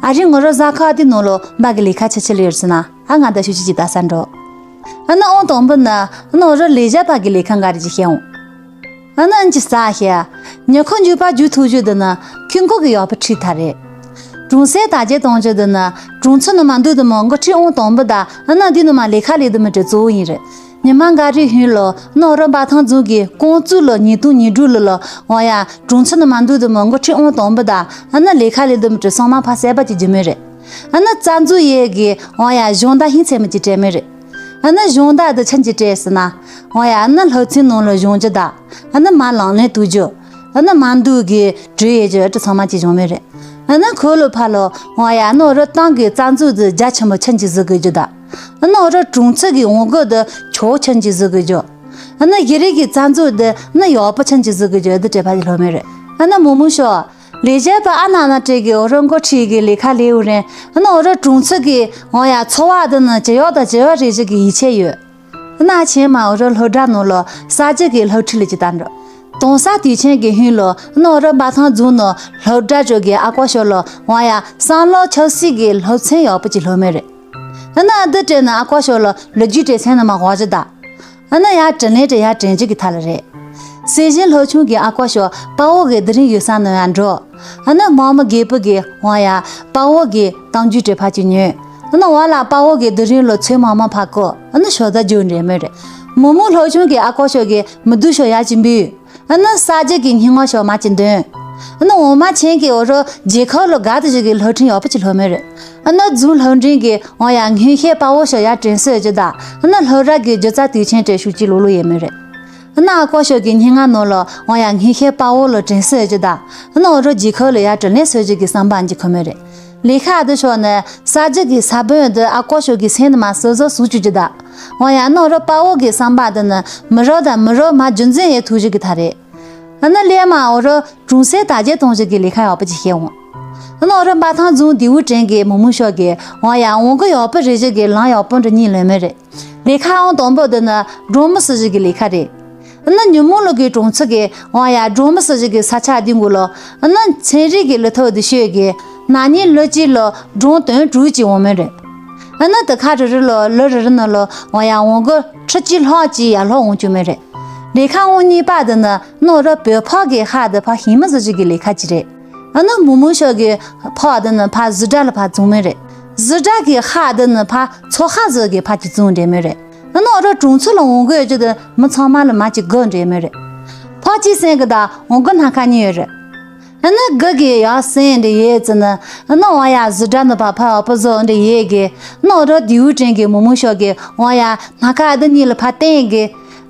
ཨ་རིང་ངོ་རོ་ཟ་ཁ་དེ་ནང་ལོ་འབའ་གི་ལས་ཁ་ཆི་ཆི་ལེར་སི་ན་ཨ་ང་ད་ཤུ་ཆི་ཅི་ད་ས་འགྲོ། ཨ་ནི་ཨོང་དང་པོ་ནི་ཨ་ནི་འོ་རོ་ལས་བྱ་པ་གི་ལས་ཁ་འགའ་རེ་ཅི་བཤད་འོང་། ཨ་ནི་ཨན་ཅི་ས་ཤེ། ཉི་ཁོ་འཇུ་པ་འཇུ་ཐུག་ཞུ་དི་ནི་ཁྱུང་ཁོ་གི་ཡོག་པ་ཁྲིད་ཐ་རེད། གྲོང་གསེབ་དར་རྒྱས་གཏོང་རྒྱུ་དི་ནི་གྲོང་ཚོ་ནི་མ་འདུག་དི་མོ་འགོ་ཁྲིད་ཨོང་དང་པོ་ད་ཨ་ནི་འདི་ནི་མ་ལས་ཁ་ལས་དི་མི་དྲི་གཙོ་བོ་ཡིན་རེད། ཉི་མ་འགའ་རེ་ཧུན་ལོ་ནོ་རོ་འབའ་ཐང་རྫོང་གི་ཀོང་ཙུ་ལོ་ཉིས་སྟོང་ཉི་དྲུག་ལོ་ལོ་འོ་ཡ་གྲོང་ཚོ་ནི་མ་འདུག་དི་མོ་འགོ་ཁྲིད་ཨོང་དང་པོ་ད་ཨ་ནི་ལས་ཁ་ལས་དི་མི་དྲི་སང་མ་ཕ་སད་པ་ཅི་རྒྱུ་མེད་རེད། ཨ་ནི་རྩ་འཛུགས་ཡས་གི་འོ་ཡ་གཞུང་ད་ཧིན་ཚད་མི་ཅི་སྤྲད་མེད་རེད། ཨ་ནི་གཞུང་བདག་དེ་ཆན་གྱི་སྤྲད་ཟེར་ན། འོ་ཡ་ཨ་ནི་ལྷོ་ཚན་ནང་ལ་གཞུང་རྒྱུ་ད། ཨ་ནི་མ་ལང་ལེན་དུ་རྒྱུ། ཨ་ནི་མ་འདུག་གི་གྲོས་ཡས་རྒྱུ་ཨ་ཏི་ཚང་མ་ཅི་གཞུང་མེད་རེད། ཨ་ནི་ཁོ་ལོ་ཕ་ལོ་འོ་ཡ་ཨ་ནི་འོ་རོ་ཏང་གི་རྩ་འཛུགས་དེ་རྒྱ་ཆེན་མོ་ཆན་གྱི་བཟི་དགོས་རྒྱུ་ད། ཨ་ནི་འོ་རོ་གྲོང་ཚོ་གི་འོང་སྒོ་དེ་ཆོ་ཆན་གྱི་བཟི་དགོས་རྒྱུ། ཨ་ནི་ཡི་རིགས་ཀྱི་རྩ་འཛུགས་དེ་ནི་ཡོག་པོ་ཆན་གྱི་བཟི་དགོས་རྒྱུ་ཨ་ཏི་སྤྲད་ཕ་ཅི་ལྷོ་མེད་རེད། ཨ་ནི་མོ་མོ་ཤོ། ལས་བྱེད་པ་ཨ་ན་ན་སྤྲད་གི་འོ་རོ་འགོ་ཁྲིད་གི་ལས་ཁ་ལས་འུ་རེན། ཨ་ནི་འོ་རོ་གྲོང་ཚོ་གི་འོ་ཡ་འཚོ་བ་དེ་ནི་ཇི་ཡོག་དང་ཇི་ཡོག་རེ་ཞིག་གི་ཡིད་ཆེས་ཡོད། ཨ་ན་ཆེན་མ་འོ་རོ་སློབ་གྲྭ་ནང་ལོ་ས་སྐྱ་གི་སློབ་ཁྲིད་ལ་ཅི་ལྟར་འགྲོ། དོང་ས་དུས་ཆེན་གི་ཧུན་ལོ་ཨ་ནི་འོ་རོ་འབའ་ཐང་རྫོང་ནོ་སློབ་གྲྭ་ཅོ་གི་ཨ་ཀོ་ཤོ་ལོ་འོ་ཡ་སང་ལོ་ཆབ་སྲིད་གི་སློབ་ཚན་ཡོག་པོ་ཅི་ལྷོ་མེད་རེད། ཨ་ན་ཨ་དི་སྤྲད་ན་ཨ་ཀོ་ཤོ་ལོ་ལོ་རྒྱུས་སྤྲད་ཚན་ནི་མ་གོ་ཅི་ད། ཨ་ན་ཡ་དྲིན་ལན་དྲི་ཡ་དྲན་རྒྱུ་གི་ཐ་ལ་རེད། སྲིད་གཞུང་སློབ་ཆུང་གི་ཨ་ཀོ་ཤོ་དཔའ་བོ་གི་དི་རིང་ཡོད་ས་ནི་ཡ་འགྲོ། ཨ་ན་མོ་མོ་རྒད་པོ་གི་འོ་ཡ་དཔའ་བོ་གི་གཏམ་རྒྱུད་དྲི་ཕ་ཅི་ཉོས། ཨ་ན་འོ་ལ་དཔའ་བོ་གི་དི་རིང་ལོ་ཚོད་མ་མ་ཕ་ཀོ་ཨ་ན་ཤོ་ད་རྒྱུ་འདྲེ་མོ་རེད། མོ་མོ་སློབ་ཆུང་གི་ཨ་ཀོ་ཤོ་གི་མི་སྡུག་ཤོ་ཡ་ཅི་འབུད། ཨ་ནི་ས་རྒྱ་གི་སྙིང་ང་ཤོ་མ་ཅི་འདོན། ཨ་ནི་འོ་མ་ཆེན་གི་འོ་རོ་རྗེ་ཁོ་ལོ་དགའ་དུ་ཞིག་གི་སློབ་འཕྲིན་ཡོག་པོ་ཅི་ལྷོ་མེད་རེད། ཨ་ནི་རྫུན་སློབ་འབྲིང་གི་འོ་ཡ་ངན་ཤེས་དཔའ་བོ་ཤོ་ཡ་དྲན་སོ་ཡོད་ཅི་ད། ཨ་ནི་སློབ་ར་གི་སྒྱུ་རྩ་དུས་ཆེན་སྤྲད་ཤུགས་ཅི་ལོ་ལོ་ཡོད་མེད་རེད། ཨ་ནི་ཨ་ཀོ་ཤོ་གི་སྙིང་ང་ནོ་ལོ་འོ་ཡ་ངན་ཤེས་དཔའ་བོ་ལོ་དྲན་སོ་ཡོད་ཅི་ད། ཨ་ནི་འོ་རོ་རྗེ་ཁོ་ལོ་ཡ་དྲིན་ལན་སོ་ཞིག་གི་བསམ་པ་འཇི་ཁོ་མེད་རེད། ལས་ཁ་ཨ་དི་ཤོ་ནི་ས་རྒྱ་གི་ས་བོན་དི་ཨ་ཀོ་ཤོ་གི་སེམས་ནི་མ་སོ་སོ་སུ་ཅུ་ཅི་ད། འོ་ཡ་ནོ་རོ་དཔའ་བོ་གི་བསམ་པ་དི་ནི་མི་རོ་དང་མི་རོ་མ་རྒྱུན་འཛིན་ཡེ་ཐུག་ཞིག་གི་ཐ་རེད། ཨ་ནི་ལས་མ་འོ་རོ་གྲོང་གསེབ་དར་རྒྱས་གཏོང་ཞིག་གི་ལས་ཁ་ཡོག་པོ་ཅི་ཤེས་འོང་། ཨ་ནི་འོ་རོ་འབའ་ཐང་རྫོང་དེའུ་ཀྲེང་གི་མུ་མུ་ཤོ་གི་འོ་ཡ་འོང་གི་ཡོག་པོ་རེ་ཞིག་གི་ལང་ཡོག་པོ་འདྲི་གཉིས་ལོན་མེད་རེད། ལས་ཁ་འོང་དང་པོ་དི་ནི་གྲོང་མི་སུ་ཞིག་གི་ལས་ཁ་རེད། ཨ་ནི་ཉོན་མོངས་ལུགས་ཀྱི་གྲོང་ཚོ་གི་འོ་ཡ་གྲོང་མི་སུ་ཞིག་གི་ས་ཆ་དེ་འགོ་ལོ། ཨ་ནི་ཚན་རིག་གི་ལུགས་ཐོག་དུ་ཤོད་གི་ན་ནིང་ལོ་གཅིག་ལོ་གྲོང་དོན་དྲུག་ཅིག་འོང་མེད་རེད། ཨ་ནི་དི་ཁ་རི་རི་ལོ་ལོ་རི་རི་ནི་ལོ་འོ་ཡ་འོང་གི་ཁྲི་གཅིག་ལྷག་ཅིག་ཡར་ལྷག་འོང་བཅུག་མེད་རེད། ལས་ཁ་འོང་གཉིས་པ་དི་ནི་ནོ་རོ་བོད་ཕག་གི་ཧ་དི་ཕ་ཧིང་མི་སུ་ཞིག་གི་ལས་ཁ་ཅི་རེད། ཨ་ནི་མུ་མུ་ཤོ་གི་ཕག་དི་ནི་ཕ་ཟི་དྲ་ལ་ཕ་བཙོང་མེད་རེད། ཟི་དྲ་གི་ཧ་དི་ནི་ཕ་ཚོ་ཧ་ཟི་གི་ཕ་ཅི་བཙོང་འདྲེ་མེད་རེད། ཨ་ནི་འོ་རོ་གྲོང་ཚོ་ལ་འོང་གི་ཡོད་ཅི་དི་མི་ཚང་མ་ལ་མ་ཅི་དགོས་འདྲེ་མེད་རེད། ཕ་ཅི་སེང་གི་ད་འོང་གི་སྣ་ཁ་གཉིས་ཡོད་རེད། ཨ་ནི་གི་གི་ཡ་སེང་འདྲེ་ཡེ་ཙི་ནི་ཨ་ནི་འོ་ཡ་ཟི་དྲ་ནི་ཕ་ཕ་འོ་པ་ཟོ་འདྲེ་ཡེ་གི་ཨ་ནི་འོ་རོ་དེའུ་ཀྲེང་གི་མུ་མུ་ཤོ་གི་འོ་ཡ་སྣ་ཁ་ཨ་དི་གཉིས་ལ་ཕ་བསྟན་གི་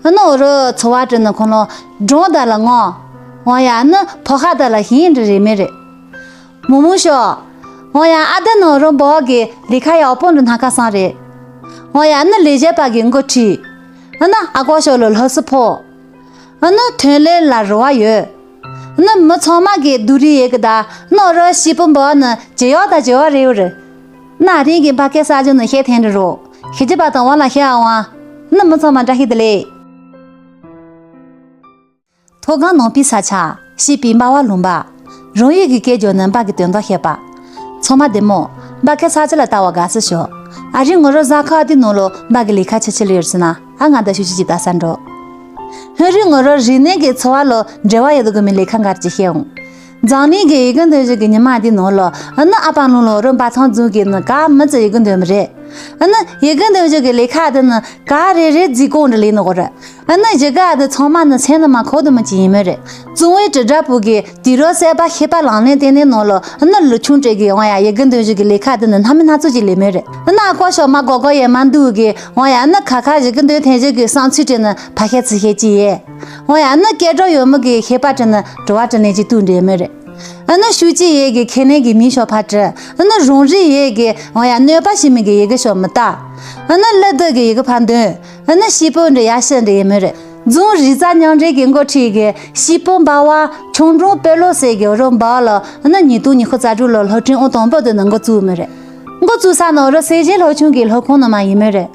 ཨ་ནི་འོ་རོ་ཚོ་བ་ཀྲི་ནི་ཁོ་ལོ་གྲོང་ད་ལ་ངོ་འོ་ཡ་ཨ་ནི་ཕོ་ཁ་ད་ལ་ཧིང་འདྲེ་རེ་མེད་རེད། མུ་མུ་ཤོ། འོ་ཡ་ཨ་དི་ནོ་རོ་བོ་གི་ལི་ཁ་ཡག་པོ་འདི་སྣ་ཁ་སང་རེད། འོ་ཡ་ཨ་ནི་ལས་བྱེད་པ་གི་འགོ་ཁྲིད། ཨ་ནི་ཨ་ཀོ་ཤོ་ལོ་ལྷ་སི་ཕོ། ཨ་ནི་ཐོན་ལས་ལ་རེ་བ་ཡོད། ནི་མི་ཚང་མ་གི་སྡུག་རུས་ཡོད་གི་ད། ནི་རོ་ཤི་པོ་འབོ་ནི་ཇེ་ཡོག་ད་ཇེ་ཡོག་རེད་ཡོད་རེད། ན་རིང་གི་འབའ་སྐད་ས་ཆུ་ནི་ཤེས་ཐན་རི་རོ། ཤི་ཅི་པ་དང་བ་ལ་ཤེས་ཨ་ཝང་། ནི་མི་ཚང་མ་བཀྲ་ཤིས་བདེ་ལེགས། མཐོ་སྒང་ནང་པའི་ས་ཆ། ཤི་པའི་འབའ་བ་ལུང་པ། རང་ཡུལ་གྱི་སྐད་ཇོ་ནི་འབའ་གི་དོན་དག་ཤེས་པ། ཚང་མ་བདེ་མོ། འབའ་སྐད་ས་ཆ་ལ་ལྟ་བ་དགའ་སུ་ཞོ། ཨ་རི་ངོ་རོ་ཟ་ཁ་དེ་ནང་ལོ་འབའ་གི་ལས་ཁ་ཆེ་ཆེ་ལ་ཡོད་སི་ན། ཨ་ང་ད་ཤུ་ཅི་ཅི་ད་ས་འགྲོ། ཧུ་རི་ངོ་རོ་རིག་གནས་ཀྱི་འཚོ་བ་ལོ་འབྲེལ་བ་ཡོད་དོ་གི་མི་ལས་ཁ་འགར་ཅི་ཤེས་འོང་། འཛམ་གླིང་གི་ཡི་གེ་འདོན་བཞི་གི་ཉི་མ་འདི་ནང་ལོ། ཨ་ནི་ཨ་པང་ལུང་ལོ་རོ་འབའ་ཚང་རྫུན་གི་ནི་ག་མི་ཚེ་ཡི་གེ་འདོན་མི་རེད། ཨ་ནི་ཡི་གེ་འདོན་བཞི་གི་ལས་ཁ་དེ་ནི་ག་རེ་རེ་རྫི་ཀོང་འདྲ་ལས་ནི་གོ་རེད། ཨ་ནི་ཡི་གེ་ཨ་དེ་ཚང་མ་ནི་སེམས་ནི་མ་ཁོ་དུ་མི་ཅི་ཡིན་མི་རེད། གཙང་བོའི་དྲིལ་བསྒྲགས་པུ་གི་དུས་རབས་གསར་པ་ཤེས་པ་ལང་ལེན་ལྟེ་གནས་ནང་ལོ། ཨ་ནི་ལུ་ཆུང་སྤྲད་གི་འོང་ཡ་ཡི་གེ་འདོན་བཞི་གི་ལས་ཁ་དེ་ནི་སྣ་མི་སྣ་ཚོགས་ཀྱི་ལས་མི་རེད། ཨ་ནི་ཨ་ཀོ་ཤོ་མ་གོ་གོ་ཡེ་མ་འདུག་གི་འོང་ཡ། ཨ་ནི་ཁ་ཁ་ཡི་གེ་འདོན་ཐེན་བཞི་གི་བསམ་ཚུལ་སྤྲད་ནི་ཕ་ཤེ་ཚི་ཤེ་ཅི་ཡེ། འོང་ཡ། ཨ་ནི་སྐད་གྲགས་ཡོད་མི་གི་ཤེས་པ་སྤྲད་ནི་དྲི་བ་དྲི་ལེན་ཅི་དུ་འདྲེ་མི་རེད། ཨ་ནི་ཤུ་ཅི་ཡེ་གི་ཁེ་ནེ་གི་མི་ཤོ་ཕ་དྲི། ཨ་ནི་རང་རི་ཡེ་གི་འོང་ཡ་གནོད་པ་ཞི་མི་གི་ཡི་གེ་ཤོ་མི་ལྟ། ཨ་ནི་ལི་དི་གི་ཡི་གེ་ཕ་འདོན། ཨ་ནི་ཤི་པོ་འདྲི་ཡ་ཤི་འདྲི་ཡེ་མི་རེད། རྫོང་རི་རྩ་མཉམ་འབྲེལ་གྱི་འགོ་ཁྲིད་ཀྱི་ཤི་པོ་འབའ་བ་ཆུང་འབྲོང་དཔེ་ལོ་ཟེར་གྱི་རོ་འབའ་ལ། ཨ་ནི་ཉིས་སྟོང་ཉི་ཤུ་རྩ་དྲུག་ལོ་སློབ་ཁྲིམས་ཨང་དང་པོ་དེ་ནི་འགོ་བཙུགས་མི་རེད། འགོ་བཙུགས་ས་ནི་རོ་སེ་བཞི་སློབ་ཆུང་གི་སློབ་ཁང་ནི་མ་ཡིན་མི་རེད།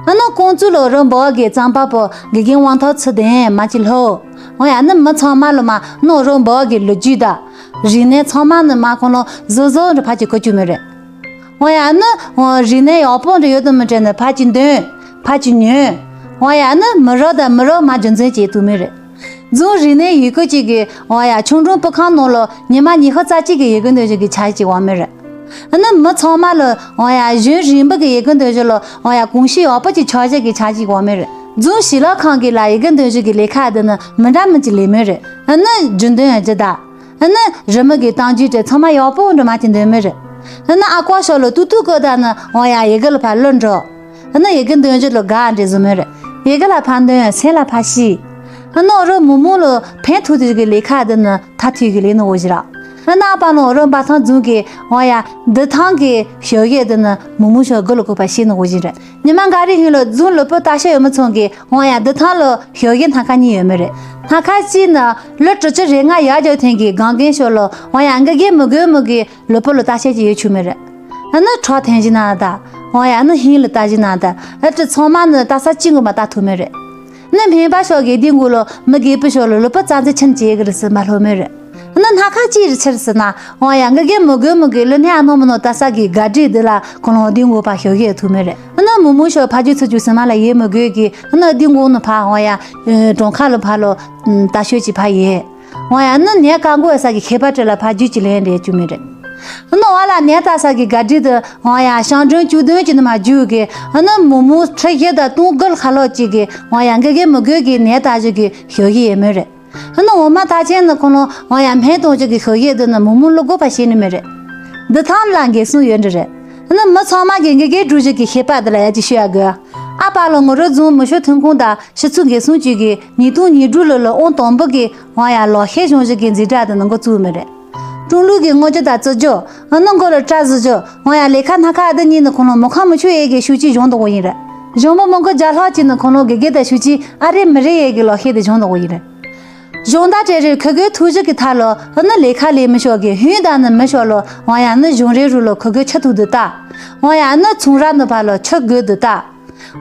ཨ་ནི་ཀོང་ཙུ་ལོ་རོ་འབའ་གི་གཙང་པ་པོ་དགེ་རྒན་དབང་ཐོག་ཚུ་ལྡན་མ་ཅི་ལྷོ། འོ་ཡ། ཨ་ནི་མི་ཚང་མ་ལོ་མ་ནོ་རོ་འབའ་གི་ལོ་རྒྱུས་ད། རིག་གནས་ཚང་མ་ནི་མ་ཁོང་ལོ་བཟོ་བཟོ་འདྲ་ཕ་ཅི་གོ་བཅུག་མི་རེད། འོ་ཡ། ཨ་ནི་འོ་རིག་གནས་ཡག་པོ་འདྲ་ཡོད་དུ་མི་དྲན་ནི་ཕ་ཅི་འདོན། ཕ་ཅི་ཉོན། འོ་ཡ། ཨ་ནི་མི་རོ་དང་མི་རོ་མ་རྒྱུ་མཚན་བྱེད་ཐུབ་མི་རེད། རྫོང་རིག་གནས་ཡུལ་སྐོར་གཅིག་གི་འོ་ཡ་ཆུང་འབྲོང་སྤུ་ཁང་ནང་ལོ་ཉི་མ་ཉི་ཤུ་རྩ་གཅིག་གི་ཡི་གེ་འདོན་བཞིན་གྱི་ཆ་ཅིག་འོང་མི་རེད། ཨ་ནི་མི་ཚང་མ་ལོ་འོ་ཡ་གཞོན་རིང་པོ་གི་ཡི་གེ་འདོན་བཞིན་ལོ་འོ་ཡ་གོམས་གཤིས་ཡག་པོ་གྱི་ཆ་ཅིག་གི་ཆ་ཅིག་འོང་མི་རེད། རྫོང་ཞི་ལ་ཁང་གི་ལ་ཡི་གེ་འདོན་བཞིན་གྱི་ལས་ཁ་དེ་ནི་མི་འདྲ་མི་གཅིག་ལས་མི་རེད། ཨ་ནི་རྒྱུན་འདོན་ཡང་ཇི་ལྟ། ཨ་ནི་རི་མོ་གི་གཏམ་རྒྱུད་དེ་ཚང་མ་ཡག་པོ་འདྲ་མ་གཅིག་འདོན་མི་རེད། ཨ་ནི་ཨ་ཀོ་ཤོ་ལོ་ཏུ་ཏུ་ཀོ་ད་ནི་འོ་ཡ་ཡི་གེ་ལ་ཕ་ལོ་འགྲོ། ཨ་ནི་ཡི་གེ་འདོན་རྒྱུ་ལོ་དགའ་འདྲེ་བཟོ་མི་རེད། ཡི་གེ་ལ་ཕ་འདོན་སེམས་ལ་ཕ་ཤི། ཨ་ནི་འོ་རོ་མུ་མུ་ལོ་ཕན་ཐུག་དུས་ཀྱི་ལས་ཁ་འདི་ནི་ཐ་ཐུག་གི་ལས་ནི་འོ་ཞི་ར། ཨ་ནི་ཨ་པ་ནི་འོ་རོ་འབའ་ཐང་རྫོང་གི་འོ་ཡ་འདི་ཐང་གི་ཞོ་ཡེ་འདི་ནི་མུ་མུ་ཞོ་གི་ལོ་ཀོ་པ་ཤི་ནི་འོ་ཞི་ར། ཉི་མ་འགའ་རེ་ཧིན་ལོ་རྫོང་ལོ་པོ་ལྟ་ཤ་ཡོད་མི་ཚང་གི་འོ་ཡ་འདི་ཐང་ལོ་ཞོ་ཡེ་སྣ་ཁ་གཉིས་ཡོད་མི་རེད། སྣ་ཁ་གཅིག་ནི་ལོ་དྲུག་ཅུ་རེ་ལྔ་ཡར་འཇོག་ཐེངས་གི་གང་གན་ཞོ་ལོ་འོ་ཡ་འགི་གེ་མི་དགོས་མི་གི་ལོ་པོ་ལོ་ལྟ་ཤེས་ཀྱི་ཡོད་ཆུ་མེད་རེད། ཨ་ནི་ཁྲག་འཐེན་གྱི་ན་ད། འོ་ཡ་ཨ་ནི་ཧིན་ལོ་ལྟ་གྱི་ན་ད། ཨ་ཏི་ཚང་མ་ནི་ལྟ་ས་གཅིག་ངོ་མ་ལྟ་ཐུབ་མེད་རེད། ནི་སྨན་པ་ཤོག་གི་ལྡིང་གུ་ལོ་མི་རྒས་པོ་ཤོག་ལོ་ལོ་པོ་རྩ་འཛིན་ཆེན་བྱེད་གི་རེད་ཟེར་མ་ལྷོ་མེད་རེད། ཨ་ནི་སྣ་ཁ་ཅི་རེད་ཆེར་ཟེར་ན། འོ་ཡ་འགི་གེ་མི་དགོས་མི་གི་ལོ་ནས་ཨ་ནོ་མི་ནོ་ལྟ་ས་གི་ག་སྒྲིག་འདི་ལ་ཁོ་ལོ་ལྡིང་གུ་ཕ་ཤོག་གི་ཐུབ་མེད་རེད། ཨ་ནི་མུ་མུ་ཤོག་ཕ་རྒྱུ་ཚུ་རྒྱུ་ཟེར་མ་ལ་ཡེ་མི་དགོས་གི། ཨ་ནི་ལྡིང་གུ་ནི་ཕ་འོ་ཡ་གྲོང་ཁ་ལོ་ཕ་ལོ་ལྟ་ཤོད་ཀྱི་ཕ་ཡེ། འོ་ཡ་ནི་ནས་ཀ་མགོ་ས་གི་ཁེ་པ་ཏྲེ་ལ་ཕ་རྒྱུད་ཀྱི་ལན་རེ་བཅུ་མི་རེད། ནི་འོ་ལ་ནས་ད་ས་གི་ག་སྒྲིག་དུ་འོ་ཡ་ཤང་དྲོན་བཅུ་དོན་གྱི་ནི་མ་རྒྱུད་གི། ནི་མུ་མུ་ཁྲི་ཡེ་ད་ཏུང་གལ་ཁ་ལོ་ཅིག་གི། འོ་ཡ་འགི་གེ་མི་དགོས་གི་ནས་ད་ཞིག་གི་ཞོ་ཡི་ཡེ་མི་རེད། ནི་འོ་མ་ད་ཆེན་ནི་ཁོ་ནོ་འོ་ཡ་སྨན་གཏོང་ཅིག་གི་ཞོ་ཡི་དུ་ནི་མུ་མུ་ལོ་དགོ་པ་ཤེས་ནི་མི་རེད། འདི་ཐང་ལ་འགེ་སྲུང་ཡོད་འདྲི་རེད། ནི་མི་ཚང་མ་གི་འགི་གེ་འགྲུལ་ཞིག་གི་ཤེས་པ་དུ་ལ་ཡ་ཅི་ཤོད་ཡ་དགོས། ཨ་པ་ལོ་ངོ་རོ་རྫོང་མི་ཤོ་ཐོན་ཁུངས་ད་ཕྱི་ཚུལ་འགེ་སྲུང་ཅིག་གི་ཉིས་སྟོང་ཉི་དྲུག་ལོ་ལོ་ཨོང་དང་པོ་གི་འོ་ཡ་ལོ་ཤེས་གཞུང་ཞིག་གི་འཛིན་གྲྭ་དེ་ནི་འགོ་བཙུགས་མི་རེད། ཀྲུང་ལུགས་ཀྱི་དངོས་རྒྱུ་དང་རྩི་རྒྱུ། ཨ་ནི་མགོ་ལ་སྐྲ་བཟོ་རྒྱུ། འོ་ཡ་ལས་ཁ་སྣ་ཁ་ཨ་དི་གཉིས་ནི་ཁོ་ནོ་མི་ཁ་མི་ཆུ་ཡས་ཀྱི་ཤུགས་ཀྱིས་གཞུང་དུ་འོ་ཡིན་རེད། གཞུང་པ་མང་གི་ལྗགས་ལྷག་ཅིག་ནི་ཁོ་ནོ་དགེ་རྒན་དང་ཤུགས་ཀྱིས་ཨ་རེ་མི་རེ་ཡས་ཀྱི་ལོ་ཤེས་དེ་གཞུང་དུ་འོ་ཡིན་རེད། གཞུང་དང་བྲལ་རེ་ཁུ་གོའི་ཐུགས་རྗེ་གི་ཐ་ལོ། ཨ་ནི་ལས་ཁ་ལས་མི་ཤོག་གི་ཧུན་དང་ནི་མི་ཤོག་ལོ། འོ་ཡ་ནི་གཞུང་རེ་རུ་ལོ་ཁུ་གོའི་ཆ་ཐུག་དུ་ལྟ། འོ་ཡ་ནི་ཚོང་ར་ནི་ཕ་ལོ་ཆུ་གོས་དུ་ལྟ།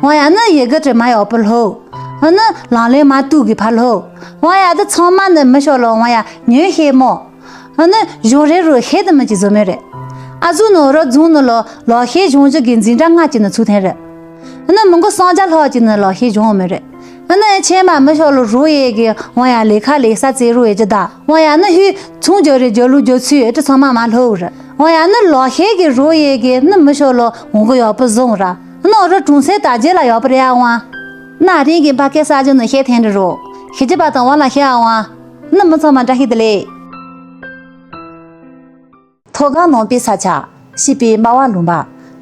འོ་ཡ་ནི་ཡི་གེ་དྲི་མ་ཡག་པོ་ལྷོ། ཨ་ནི་ལང་ལེ་མ་ཏུག་གི་ཕ་ལྷོ། འོ་ཡ་དེ་ཚང་མ་ནི་མི་ཤོག་ལོ་འོ་ཡ་ཉོན་ཤེས་མོ། ཨ་ནི་གཞུང་རེ་རུ་ཤེས་དུ་མི་ཅི་བཟོ་མེད་རེད། ཨ་ཟུ་ནོ་རོ་རྫོང་ནི་ལོ་ལོ་ཤེས་གཞུང་ཞིག་གི་འཛིན་གྲྭ་ལྔ་ཅིག་ནི་ཚུགས་ཐེན་རེད། ཨ་ནི་མི་མགོ་སང་ཇ་ལྷོ་ཅིག་ནི་ལོ་ཤེས་གཞུང་མེད་རེད། ཨ་ནི་ཆེན་མ་མི་ཤོག་ལོ་རོ་ཡས་གི་འོ་ཡ་ལས་ཁ་ལས་ས་རྩེ་རུ་ཡས་ཅི་ད། འོ་ཡ་ནི་ཧུས་ཚུང་ཇོ་རེ་ཇོ་ལུ་ཇོ་ཚུ་ཨེ་ཏི་ཚང་མ་མ་ལྷོ་རེད། འོ་ཡ་ནི་ལོ་ཤེས་གི་རོ་ཡས་གི་ནི་མི་ཤོག་ལོ་འོང་གི་ཡག་པོ་བཟུང་ར། ཨ་ནི་འོ་རོ་གྲོང་སེ་ད་རྗེས་ལ་ཡག་པོ་རེད་ཨ་ཝང་། ན་རིང་གི་འབའ་སྐད་ས་ཆུ་ནི་ཤེས་ཐེན་རི་རོ། ཤེས་ཅི་པ་དང་བ་ལ་ཤེས་ཨ་ཝང་། ནི་མི་ཚང་མ་བཀྲ་ཤིས་བདེ་ལེགས། མཐོ་སྒང་ནང་པའི་ས་ཆ། ཤི་པའི་འབའ་བ་ལུང་པ།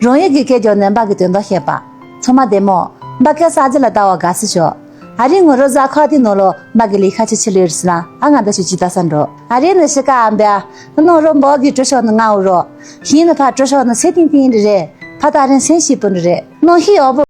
རང་ཡུལ་གྱི་སྐད་ཀྱང་ནན་པ་གི་དོན་དག་བཤད་པ། ཚང་མ་བདེ་མོ། འབའ་སྐད་ས་ཆུ་ལ་ལྟ་བ་དགའ་སུ་ཞོག་ཨ་རི་ངོ་རོ་ཟ་ཁ་དེ་ནོ་ལོ་འབའ་གི་ལི་ཁ་ཆུ་ཆུ་ལེར་སི་ན་ཨ་ང་འབའ་ཆུ་ཆུ་ལྟ་ས་འགྲོ། ཨ་རི་ནི་ཤི་ཀ་ཨམ་བེ་ཨ། ནོ་རོ་འབའ་གི་གྲུ་ཤོག་ནི་ང་འུ་རོ། ཤིན་ནི་ཕ་གྲུ་ཤོག་ནི་སེ་ཏིང་ཏིང་རི་རེད། ཕ་ད་རིན་སེན་ཤི་པུ་ནི་རེད། ནོ་ཤི་ཡོ་བོ།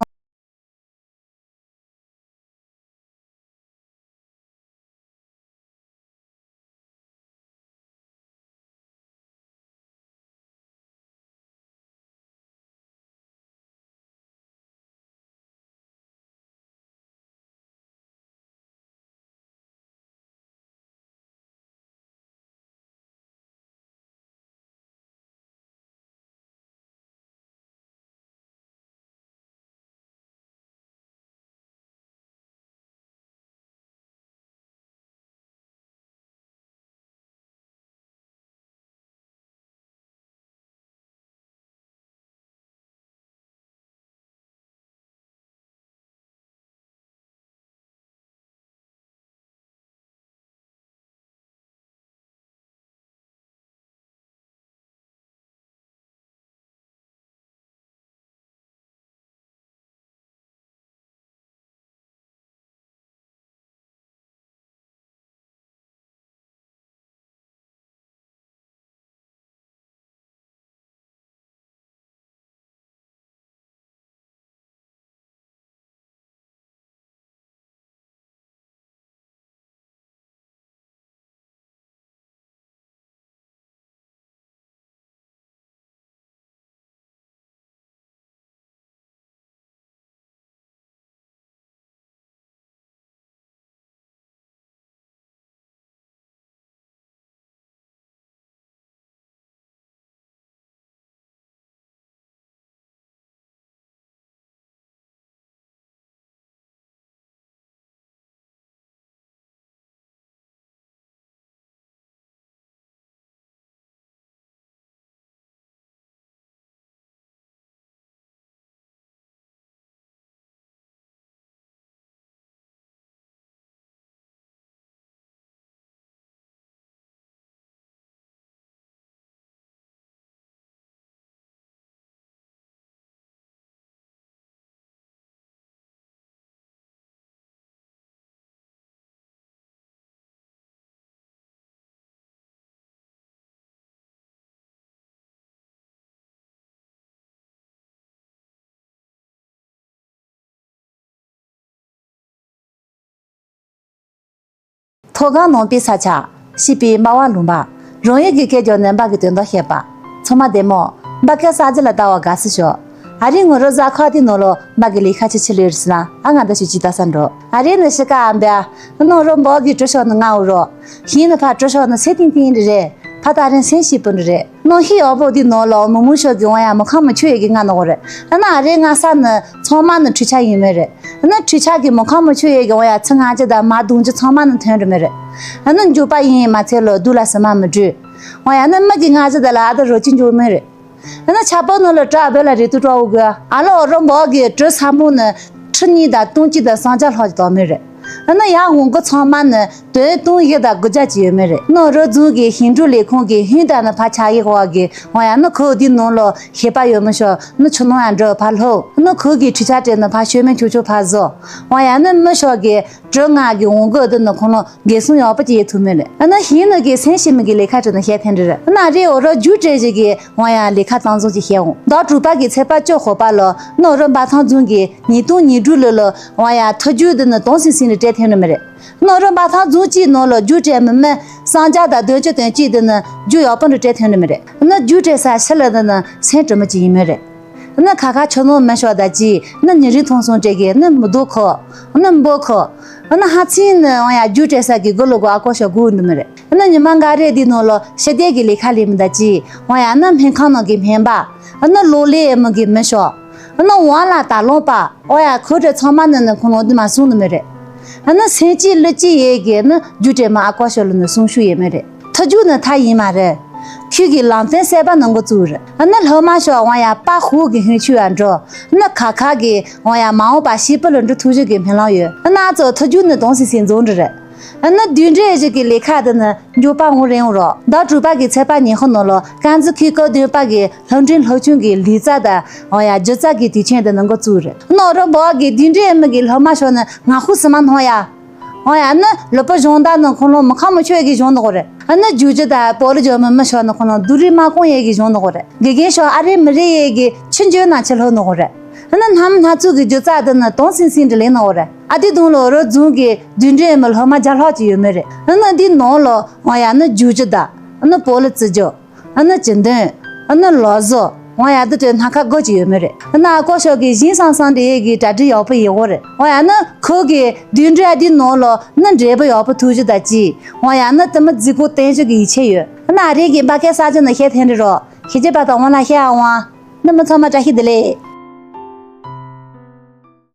མཐོ་སྒང་ནང་པའི་ས་ཆ། ཞེས་པའི་སྨྲ་བ་ལུང་པ། རང་ཡུལ་གྱི་སྐད་ཀྱང་ནན་པ་གི་དོན་དག་བཤད་པ། ཚང་མ་བདེ་མོ། འབའ་སྐད་གསར་བརྗེ་ལ་ལྟ་བ་དགའ་བསུ་ཞུ། ཨ་རིའི་ངོ་རོ་གཟའ་ཁག་དེའི་ནང་ལོ་འབའ་གི་ལས་ཁ་ཆེ་ཆེ་ལས་རེད་ཟེར་ན། ཨ་ང་ད་ཞུ་ཅི་ད་ས་འགྲོ། ཨ་རིའི་ནི་ཤི་ཀ་ཨམ་བེ་ཨ། ནོ་རོ་འབའ་གི་གྲུ་ཤོག་ནི་ང་འུ་རོ། ཧིན་ནི་ཕ་གྲུ་ཤོག་ནི་སེ་ཏིང་ཏིང་རེ་རེད། ཕ་ད་རིན་སེན་ཤི་པུ་ནི་རེད། ནོ་ཧི་ཡོ་པོ་དེའི་ནང་ལོ་མི་མུ་ཤོག་གི་འོང་ཡ་མི་ཁང་མི་ཆོས་ཡོད་གི་ང་ནོ་རེད། ཨ་ན་ཨ་རིའི་ང་ས་ནི་ཚང་མ་ནི་འཕྲུལ་ཆ་ཡིན་མེད་རེད། ཨ་ན་འཕྲུལ་ཆ་གི་མི་ཁང་མི་ཆོས་ཡོད་གི་འོང་ཡ་ཚི་ང་ཅི་ད་མ་དུང་ཅི་ཚང་མ་ནི་ཐོན་རེ་མེད་རེད། ཨ་ན་འཇུ་པ་ཡིན་མ་ཚད་ལོ་དུ་ལ་སི་མ་མི་འགྲུལ། འོང་ཡ་ནི་མི་གི་ང་ཅི་ད་ལ་ཨ་ད་རོ་ཅི་འཇུ་མེད་རེད། ཨ་ན་ཆ་པོ་ནོ་ལ་གྲ་བེ་ལ་རེ་ཏུ་གྲོ་འུ་གི་ཨ་ལོ་རོ་འབའ་གི་གྲུ་ས་མུ་ནི་ཁྲི་གཉིས་དང་སྟོང་གཅིག་དང་སང་ཅ་ལྷག་ཅི་དོ་མེད་རེད། ཨ་ན་ཡང་འོང་གི་ཚང་མ་ནི་དོན་སྟོང་ཡི་དང་དགུ་བརྒྱ་ཅི་ཡོད་མེད་རེད། ནོ་རོ་རྫོང་གི་ཧིན་གྲུ་ལས་ཁུངས་ཀྱི་ཧིན་ད་ནི་ཕ་ཆ་ཡི་ཧོ་གི་འོང་ཡ་ནི་ཁོ་དེའི་ནང་ལོ་ཤེས་པ་ཡོད་མི་ཤོ་ནི་ཆུ་ནང་ཡང་འགྲོ་ཕ་ལྷོ་ནི་ཁོ་གི་འཕྲུལ་ཆ་སྤྲད་ནི་ཕ་ཤོད་མེད་ཆུ་ཆུ་ཕ་བཟོ། འོང་ཡ་ནི་མི་ཤོ་གི་གྲུ་ང་གི་འོང་གི་དེ་ནི་ཁོང་ལོ་འགན་སྲུང་ཡག་པོ་ཅི་ཡེ་ཐུབ་མེད་རེད། ཨ་ན་ཧིན་ནི་གི་སེན་ཤི་མི་གི་ལས་ཁ་བྲལ་ནི་བཤད་ཐེན་རེད། ཨ་ན་རེ་འོ་རོ་རྒྱུ་སྤྲད་ཞིག་གི་འོང་ཡ་ལས་ཁ་བཏང་བཟུང་ཅི་བཤད་འོང་། ཟླ་དྲུག་པ་གི་ཚེས་པ་བཅུ་ཧོ་པ་ལོ་ནོ་རོ་འབའ་ཐང་རྫོང་གི་ཉིས་སྟོང་ཉི་དྲུག་ལོ་ལོ་འོང་ཡ་ཐུ་རྒྱུ་དེ་ནི་དོང་སིང་སིང་རེ་སྤྲད་ཐེན་རེ་མེད་རེད། ནོ་རོ་འབའ་ཐང་རྫོང་གཅིག་ནོ་ལོ་རྒྱུ་སྤྲད་མི་མི་སང་ཅ་དང་དོན་གཅོད་དོན་གཅིག་དེ་ནི་རྒྱུ་ཡག་པོ་རེ་སྤྲད་ཐེན་རེ་མེད་རེད། ཨ་ན་རྒྱུ་སྤྲད་ས་ཤི་ལ་དེ་ནི་སེན་དྲི་མི་ཅི་ཡིན་མེད་རེད། ཨ་ན་ཁ་ཁ་ཆོ་ནོ་མི་ཤོ་ད་ཅི་ནི་ཉི་རིང་ཐོང་སོང་སྤྲད་གི་ནི་མི་དོ་ཁོ་ནི་འབོ་ཁོ་ཨ་ན་ཧ་ཚིན་ནི་འོང་ཡ་རྒྱུ་སྤྲད་ས་གི་གོ་ལོ་གོ་ཨ་ཀོ་ཤོ་གུ་འདི་མི་རེད། ཨ་ན་ཉི་མ་འགའ་རེ་དེ་ནོ་ལོ་ཤི་དེ་གི་ལས་ཁ་ལས་མི་ད་ཅི་འོང་ཡ་ནི་སྨན་ཁང་ནང་གི་སྨན་པ། ཨ་ན་ལོ་ལེ་མི་གི་མི་ཤོ། ཨ་ན་ཝང་ལ་ད་ལོང་པ། འོ་ཡ་ཁོ་དྲ་ཚང་མ་ནི་ནི་ཁོང་ལོ་འདི་མ་སུང་ནི་མི་རེད། ཨ་ན་སེན་ཅི་ལི་ཅི་ཡེ་གི་ནི་རྒྱུ་སྤྲད་མ་ཨ་ཀོ་ཤོ་ལ་ནི་སུང་ཤུ་ཡེ་མི་རེད། ཐུ་རྒྱུ་ནི་ཐ་ཡིན་མ་རེད། ཁྱོད་ཀྱི་ལམ་སྟོན་སད་པ་ནང་གོ་བཙུགས་རེད། ཨ་ན་ལྷོ་མ་ཤོ་འོང་ཡ་པ་ཧུ་གི་ཧུན་ཆུ་ཡ་འགྲོ། ཨ་ན་ཁ་ཁ་གི་འོང་ཡ་མ་འོང་པ་ཤི་པི་ལ་འགྲོ་ཐུ་རྒྱུ་གི་སྨན་ལམ་ཡོད། ཨ་ན་ཨ་ཙོ་ཐུ་རྒྱུ་ནི་དོང་སི་སི་འཛོང་འདྲི་རེད། ཨ་ནི་བདུན་རེ་བཞི་གི་ལས་ཁ་དེ་ནི་མགྱོགས་པ་འོང་རེ་འོང་རོགས། ཟླ་དྲུག་པ་གི་ཚེས་པ་ཉི་ཤུ་ནང་ལོ་ཀན་ཛི་ཁི་ཀོ་བདུན་པ་གི་ལྷོ་འབྲིང་ལྷོ་ཆུང་གི་ལུས་རྩལ་དང་འོ་ཡ་སྒྱུ་རྩལ་གི་དུས་ཆེན་དེ་ནི་འགོ་བཙུགས་རེད། ནོ་རོ་འབའ་གི་བདུན་རེ་མི་གི་ལྷོ་མ་ཤོ་ནི་ང་ཧུ་སི་མ་ནོ་ཡ། འོ་ཡ་ནི་ལོ་པ་གཞུང་དག་ནི་ཁོང་ལོ་མི་ཁ་མི་ཆོས་གི་གཞུང་ནོ་རེད། ཨ་ནི་རྒྱུ་རྒྱུ་དང་པོ་ལི་ཇོ་མི་མི་ཤོ་ནི་ཁོང་ལོ་དུ་རི་མ་ཀོང་ཡེ་གི་གཞུང་ནོ་རེད། དགེ་རྒན་ཤོ་ཨ་རེ་མི་རེ་ཡེ་གི་ཆུ་འཇོ་ན་ཆུ་ལྷོ་ནོ་རེད། ཨ་ནི་སྣམ་སྣ་ཚོགས་ཀྱི་སྒྱུ་རྩལ་དེ་ནི་དོང་སིང་སིང་དུ་ལེན་ནོ་རེད། ཨ་དེ་དུང་ལོ་རོ་རྫོང་གི་བདུན་འདྲེ་མི་ལྷོ་མ་རྒྱ་ལྷག་ཅིག་ཡོད་མེད་རེད། ཨ་ནི་འདི་ནང་ལོ་འོ་ཡ་ནི་རྒྱུ་རྒྱུ་དང་ཨ་ནི་པོ་ལི་རྩི་རྒྱུ་ཨ་ནི་ཅི་འདོན་ཨ་ནི་ལོ་བཟོ་འོ་ཡ་དེ་དོན་སྣ་ཁ་དགོ་ཅིག་ཡོད་མེད་རེད། ཨ་ནི་ཨ་ཀོ་ཤོ་གི་ཞིང་སང་སང་དེ་ཡེ་གི་གྲ་སྒྲིག་ཡག་པོ་ཡེ་གོ་རེད། འོ་ཡ་ནི་ཁོ་གི་བདུན་འདྲེ་ཨ་དེ་ནང་ལོ་ནི་འདྲེ་པོ་ཡག་པོ་ཐུག་རྒྱུ་དང་ཅི་འོ་ཡ་ནི་དེ་མི་རྫི་གོ་བསྟན་རྒྱུ་གི་ཡིད་ཆེས་ཡོད། ཨ་ནི་ཨ་རེ་གི་འབའ་སྐད་ས་ཆ་ནི་ཤེས་ཐེན་རེ་རོ་ཤེས་རྒྱུ་པ་དང་འོ་ན་ཤེས་ཨ་འོང་ཨ། ནི་མི་ཚང་མ་བཀྲ་ཤིས་བདེ་ལེགས།